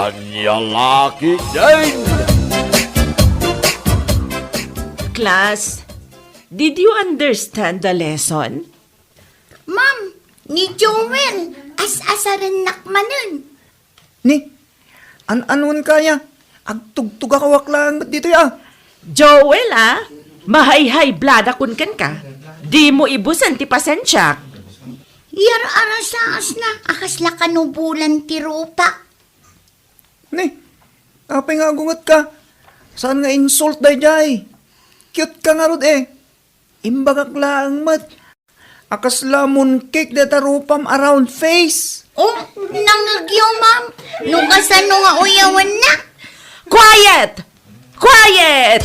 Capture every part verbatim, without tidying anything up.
Ania la ketdin? Class, did you understand the lesson? Ma'am, ni Joel, as-asarennak manen. Ni, an-anuan kaya? Agtugtugak a waklaan met ditoy a. Joel, a? Mahayhaybladakon kenka. Dimo ibusen ti pasensiak. Yar-arasaasna a kasla kanubolan ti rupak. Ni, apay nga agungetka? Saan nga insult daydiay? Cute ka ngarud e. Imbagak laeng met a kasla mooncake dayta rupam a round face. Oh, nangngegyo, ma'am. No kasano nga uyawennak? Quiet! Quiet!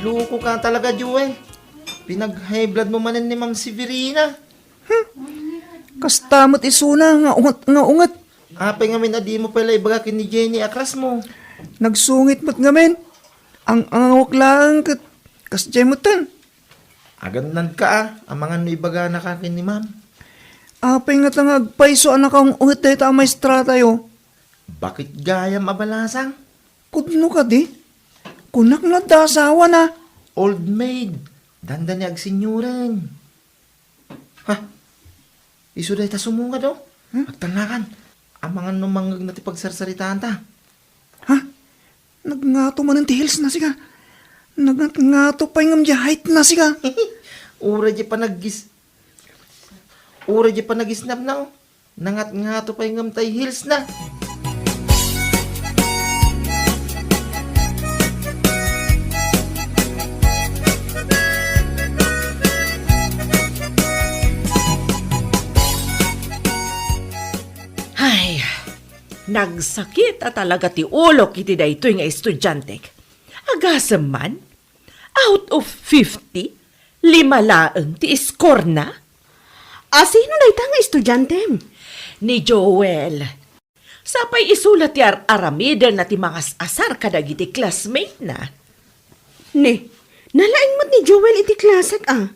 Loko ka talaga, Joel. Pinag-high blood mo manen ni Ma'am Severina. Hmm. Kasta met isuna nga unget nga unget. Apay ngamin a dimo pay la ibaga ken ni Jenny a class mo? Nagsungit met ngamin. Ang-angawak laeng ket kasdiay metten. Agannadka a, amangan no ibaganaka ken ni Ma'am. Apay ngata nga agpayso a nakaung-unget dayta a maestratayo? Bakit gayam a balasang? Pudno kadi? Kunak no adda asawana. Old maid. Dandani agsenyoren. Ha? Isu dayta sumungad, oh. Hmm? Agtannakan. Amangan no mangngegna ti pagsarsaritaanta. Ha? Nagngato manen ti heels na sika. Nagngato pay ngem diay height na sika. Uray diay panaggis-, uray diay panagisnapna, oh. Nangatngato pay ngem tay heels na. Ay, nagsakit a talaga ti ulok iti daytoy nga estudiantek. Agasem man, out of fifty, lima laeng ti score na? A, sino dayta nga estudiantem? Ni Joel. Sapay isu la ti ar-aramidenna ti mangas-asar kadagiti classmate na. Ne, nalaing met ni Joel iti klasek a.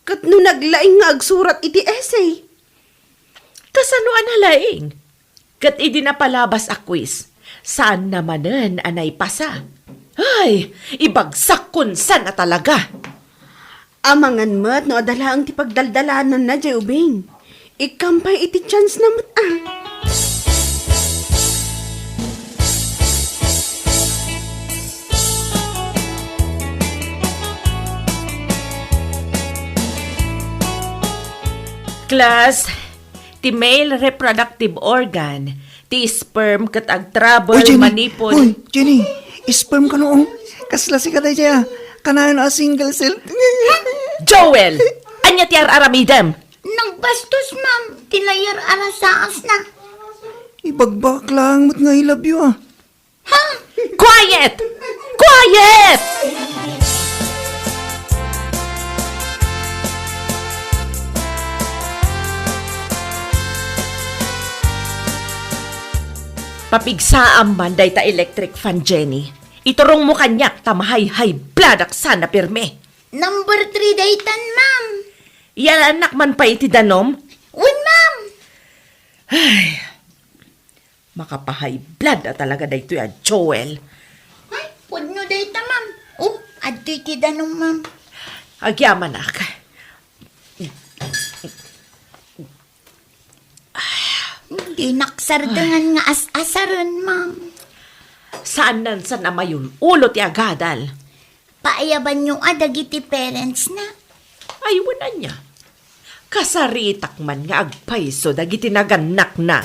Ket no naglaing nga agsurat iti essay. Kasano a nalaing? Ket idi napalabas a quiz, saanna manen a naipasa. Ay, ibagsakkon san a talaga! Amangan met no adda laeng ti pagdaldalananna diay ubing. Ikkam pay iti chance na met a. Class, ti male reproductive organ, ti sperm ket agtravel Uy, Jenny! Manipul. Uy, Jenny! Sperm kano, oh. Kasla sika daydiay a. Kanayon a single cell. Joel! Ania ti ar-aramidem? Nagbastos, ma'am. Ti layar a rasaasna. Ibagbagak laeng met nga I love you, ah. Ha? Quiet! Quiet! Papigsaam man dayta electric fan, Jenny. Iturongmo kaniak ta mahayhaybladak sana pirmi. Number three daytan, ma'am. Iyalannak man pay iti danom? Wen, ma'am. Ay, makapahayblad a talaga daytoy a Joel. Ay, pudno dayta, ma'am. Oh, adtoy ti danom, ma'am. Agyamanak. Dinak sardengan nga as-asaren, ma'am. Saan nansan a mayul-ulo ti agadal? Paayabanyo a dagiti parents na. Ay, wen ania. Kasaritak man nga agpayso dagiti nagannakna.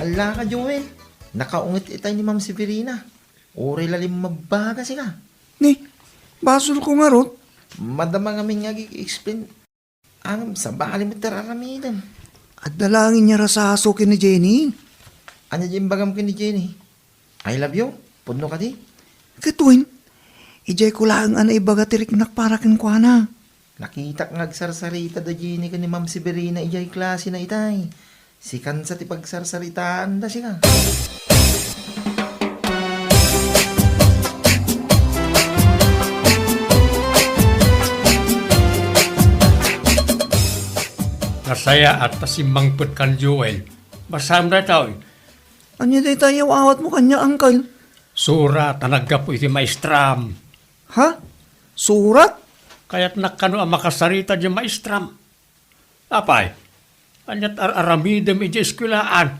Alla ka, Joel. Nakaunget itay ni Ma'am Severina. Uray la limmabbaga sika. Ni, basolko ngarud. Madama ngamin nga ag-explain. Ngem sabali met ti ar-aramidem. Adda laeng inyarasaso ken ni Jenny. Ania diay imbagam ken ni Jenny? I love you? Pudno kadi? Ket wen, idiay ko laeng a naibaga ti riknak para kenkuana. Nakitak nga agsarsarita da Jenny ken ni Ma'am Severina idiay klasena itay. Sikan sa ti pagsarsaritaanda, sika. Nasayaat ta simmangpet kan Joel. Basam daytoy. Ania dayta yaw-awatmo kaniak, Uncle? Surat a naggapu iti maestram. Ha? Surat? Kayatnak kano a makasarita diay maestram. Apay, aniat ar-aramidem idiay eskuelaan?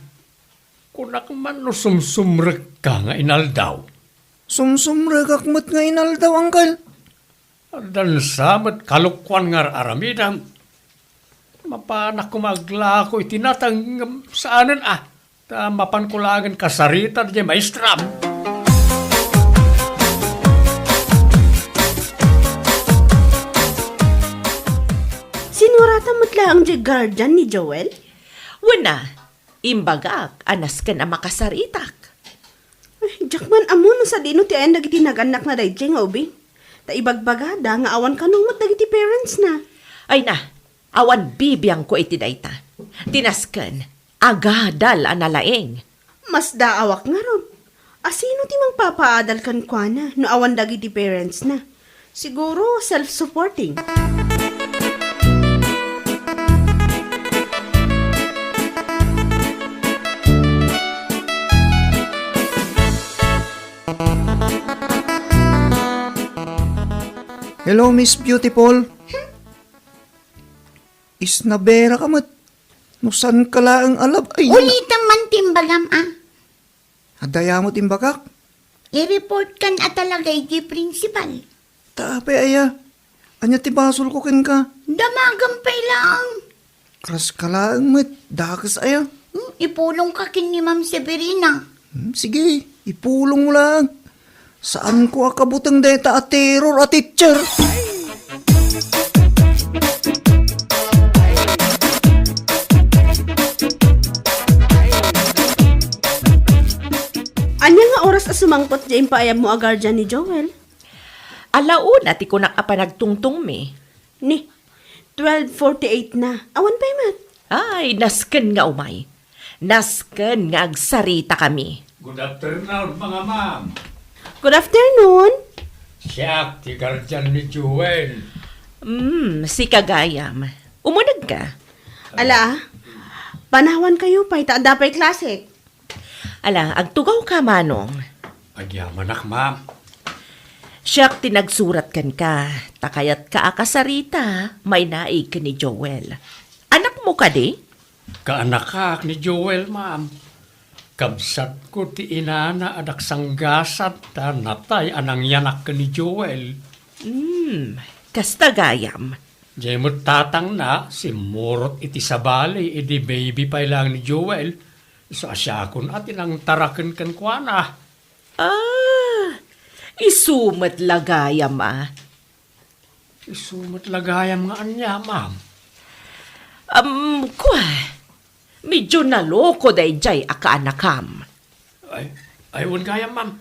Kunak man no sumsumrekka nga inaldaw. Sumsumrekak met nga inaldaw, Uncle. Dansa met kalokuan nga ar-aramidem. Mapanak koma aglako iti nateng ngem saanen a. Ta mapanko laengen kasarita diay maestram. Sinuratan met laeng diay guardian ni Joel? Wen a, imbagak a nasken a makasaritak. Ay, diak man ammo no sadino ti ayan dagiti nagannakna daydiay nga ubing. Ta ibagbagada nga awan kano met dagiti parentsna. Ay na, awan bibiangko iti dayta. Ti nasken, agadal a nalaing. Masdaawak ngarud. A sino ti mangpapaadal kenkuana no awan dagiti parentsna? Siguro self-supporting. Hello, Miss Beautiful. Isnaberaka met. No saanka laeng a lab-, ay, ulitem man ti imbagam, a. Adda aya met imbagak? I-report kan a talaga iti principal. Ta apay aya? Ania ti basolko kenka? Damagem pay laeng. Kaska laeng met, dakes aya? Hmm, ipulongka ken ni Ma'am Severina. Hmm, sige, ipulongmo laeng. Saanko a kabuteng dayta a terror a teacher. Ania nga oras a sumangpet diay impaayabmo a guardian ni Joel? Ala una ti kunak a panagtungtongmi. Ni, twelve forty-eight na. Awan pay met. Ay, nasken nga umay. Nasken nga agsaritakami. Good afternoon, mga ma'am. Good afternoon. Siak ti guardian ni Joel. Hmm, sika gayam. Umunegka. Ala, panawankayo pay ta adda pay klasek. Ala, agtugawka, Manong. Agyamanak, ma'am. Siak ti nagsurat kenka, ta kayatka a kasarita, mainaig ken ni Joel. Anakmo kadi? Kaanakak ni Joel, ma'am. Kabsatko ti inana a daksanggasat ta natay a nangyanak ken ni Joel. Hmm, kasta gayam. Diay met tatangna, simmurot iti sabali idi baby pay laeng ni Joel. Isu a siakon a ti nangtaraken kenkuana. Ah, isu met la gayam a. Isu met la gayam nga ania, ma'am? Am, kua, medyo naloko daydiay a kaanakam. Ay, ay, wen gayam, ma'am.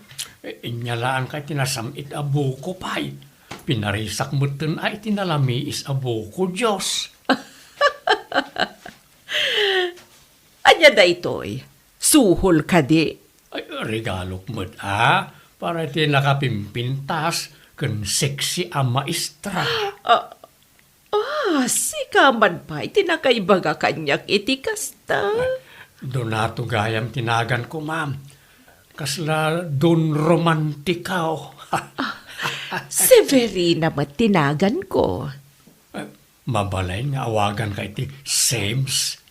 Inyalaanka iti nasam-it a buko pay. Pinarisak metten a iti nalamiis a buko, Dios. Ania daytoy? Suhol kadi? Ay, regalok met a para iti nakapimpintas ken sexy a maestra. Ah, ah, sika man pay ti nakaibaga kaniak iti kasta. Donato gayam ti naganko, ma'am. Kasla Don Romantico. Ah, Severina met ti naganko. Eh, mabalin nga awaganka iti Sebs.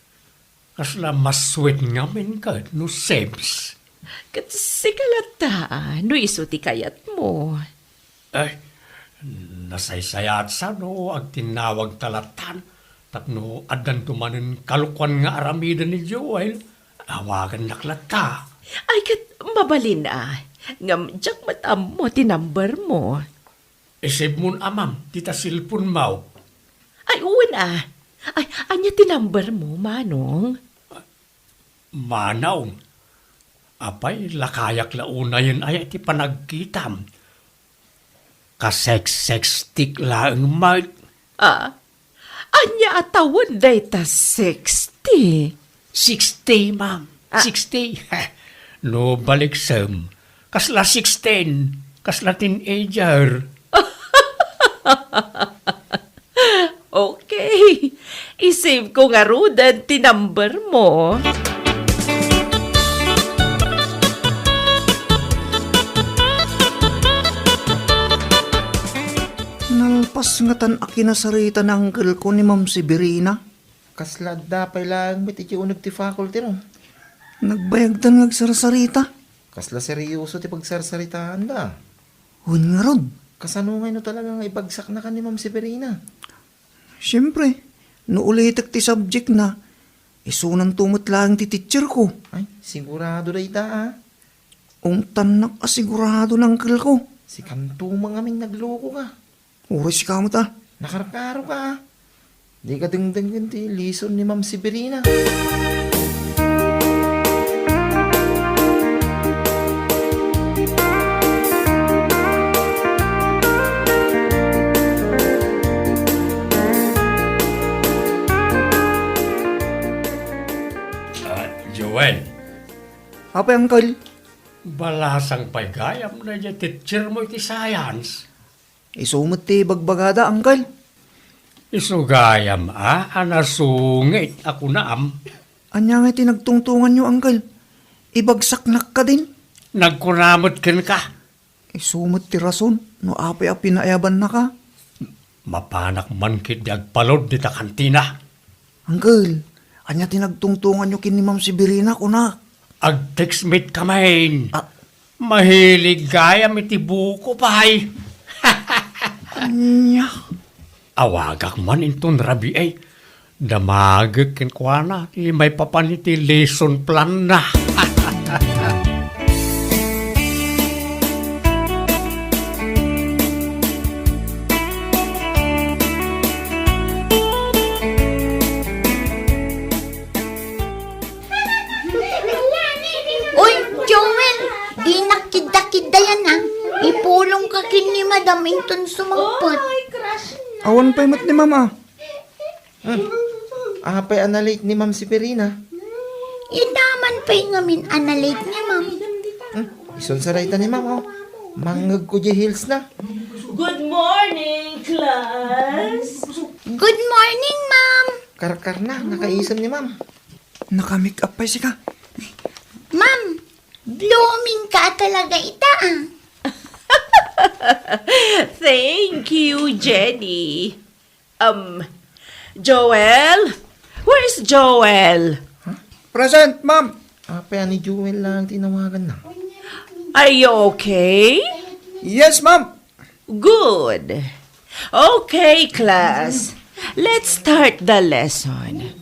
Kasla mas sweet ngamin ket no Sebs. Ket sika latta, no isu ti kayatmo. Ay, nasaysayaat sa no agtinnawagta lattan, tapno addanto manen kalokuan nga aramiden ni Joel, awagannak latta. Ay, ket mabalin a, ngem diak met ammo ti number mo. Isave mon a, ma'am, dita cellphone mo. Ay, wen a. Ay, ania ti number mo, Manong? Manong, apay, lakayak la unayen aya iti panagkitam? Ka-sex-sextik laeng met. Ah, ania a tawen dayta sexty? Sixty, ma'am. Ah. Sixty. No baliksem, kasla sixteen, kasla teenager. Okay. I-save ko ngaruden ti number mo. Nalpas ngatan a kinasarita ni uncle ko ni Ma'am Severina. Kasla adda pay laeng met iti uneg ti faculty, no? Nagbayagtan nga agsarsarita. Kasla seryoso ti pagsarsaritaanda. Wen ngarud. Kasano ngay no talaga nga ibagsaknaka ni Ma'am Severina? Siempre, no ulitek ti subject na, isunanto met laeng ti teacher ko. Ay, sigurado dayta, ah. Ungtannak a sigurado ni uncle ko. Sikanto man ngamin nagloko ka. Uray sika met, ah. Nakarkaroka, ah. Dika dengdenggen ti lesson ni Ma'am Severina. Ah, Joel. Apay, uncle? Balasang pay gayam daydiay teacher mo iti science. Isu met ti ibagbagada, uncle. Isu gayam a, a nasungit a kunam. Ania ngay ti nagtungtonganyo, uncle? Ibagsaknak kadin? Nagkuna met kenka. Isu met ti rason no apay a pinaayabannaka. Mapanak man ketdi agpalud dita kantina. Uncle, ania ti nagtungtonganyo ken ni Ma'am Severina, kunak? Agtextmate kami. Ah. Mahilig gayam iti buko pay. Ania? Awagak man inton rabii. Damagek kenkuana ti maipapan iti lesson plan na. Uy, Joel, dinak kidda-kiddayan, ah. Ipulongka ken ni Madam inton sumangpet. Awan pay met ni Ma'am, ah. Hmm. Apay a na-late ni Ma'am Severina? Ita man pay ngamin a na-late ni Ma'am. Hmm. Isunsa dayta ni Ma'am, oh. Mangngegko diay heels na. Good morning, class. Good morning, Ma'am. Karkarna, nakaisem ni Ma'am. Naka-make up pay sika. Ma'am, blooming ka talaga ita, ah. Thank you, Jenny. Um, Joel? Where is Joel? Huh? Present, ma'am. Apay a ni Joel lang tinawagan na. Are you okay? Yes, ma'am. Good. Okay, class. Let's start the lesson.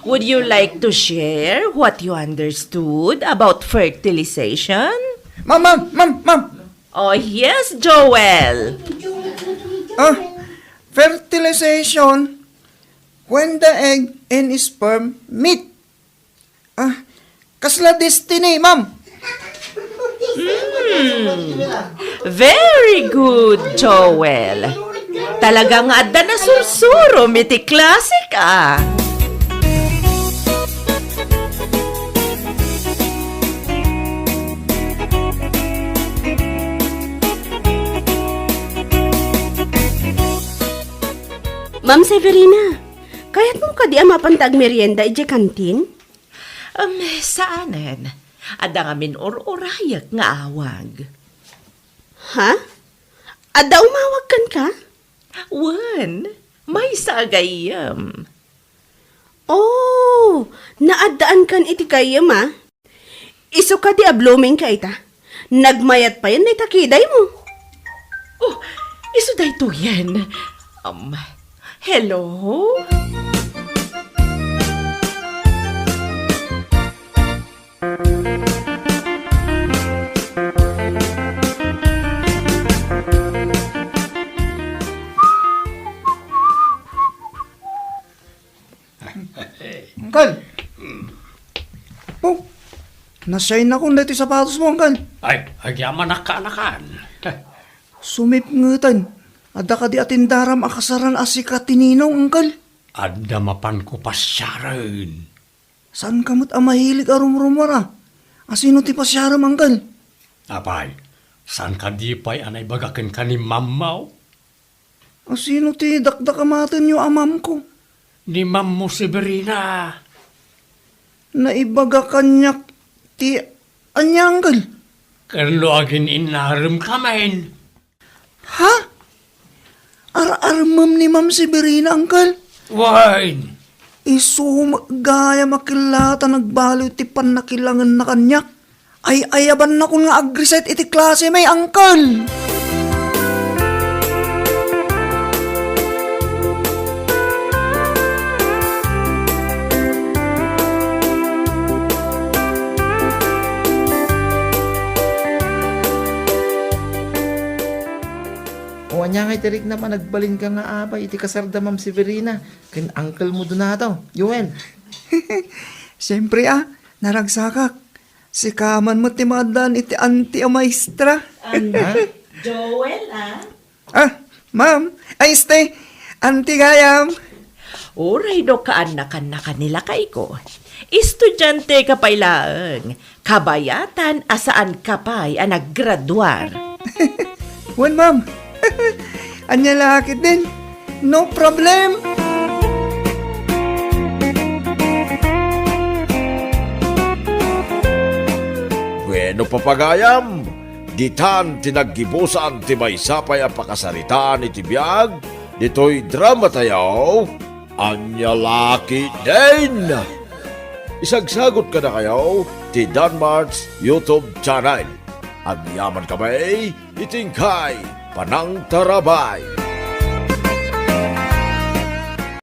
Would you like to share what you understood about fertilization? Ma'am, ma'am, ma'am, ma'am. Oh, yes, Joel. Ah, fertilization when the egg and sperm meet. Ah, kasla destiny, ma'am. Hmm. Very good, Joel. Talaga nga adda nasursurom iti klasek, ah. Ma'am Severina, kayatmo kadi a mapanta agmerienda idiay kantin? Em, saanen. Adda ngamin ur-urayek nga awag. Ha? Adda umawag kenka? Wen, maysa a gayyem. Oh, naaddaankan iti gayyem, a? Isu kadi a blooming ka ita? Nagmayat payen dayta kidaymo. Oh, isu daytoyen. Um, hello? Uncle! Oh, nasiaynakon daytoy sapatosmo, Uncle. Ay, agyamanak, kaanakan. Sumipngeten. Adda kadi a tindaram a kasaran a sika ti ninong, Uncle? Adda mapanko pasiaren. Saanka met a mahilig a rumrumuar, a? Asino ti pasiarem, Uncle? Apay, saan kadi pay a naibaga kenka ni Mammaw? Asino ti dakdakamatenyo a mamko? Ni Mammo Severina. Naibaga kaniak ti ania, Uncle? Ken no agin-innarem ka men. Ha? Ar-armem ni Ma'am Severina, Uncle? Wen. Isu met gayam a killata nagbaliw ti pannakilangenna kaniak. Ay-ayabannakon nga ag-recite iti klase, may, Uncle! O, ania ngay ti riknam a nagbalinka nga abay iti kasarda, Ma'am Severina, ken uncle mo Donato, Joel? Siempre, a, naragsakak. Sika man met ti maaddaan iti anti a maestra. An-, Ha? Joel, a? Ah, ma'am. Ay, este, anti gayam. Uray no kaannakannakan ni lakayko. Estudianteka pay laeng. Kabayatan a saanka pay a naggraduar. Wen, ma'am. Ania la ketdin? No problem. Bueno, papagayam, ditan ti naggibusan ti maysa pay a pakasaritaan iti biag ditoy dramatayo, Ania la ketdin. Isagsagut kadakayo ti Danmart's YouTube channel. Agyamankami iti inkay panangtarabay.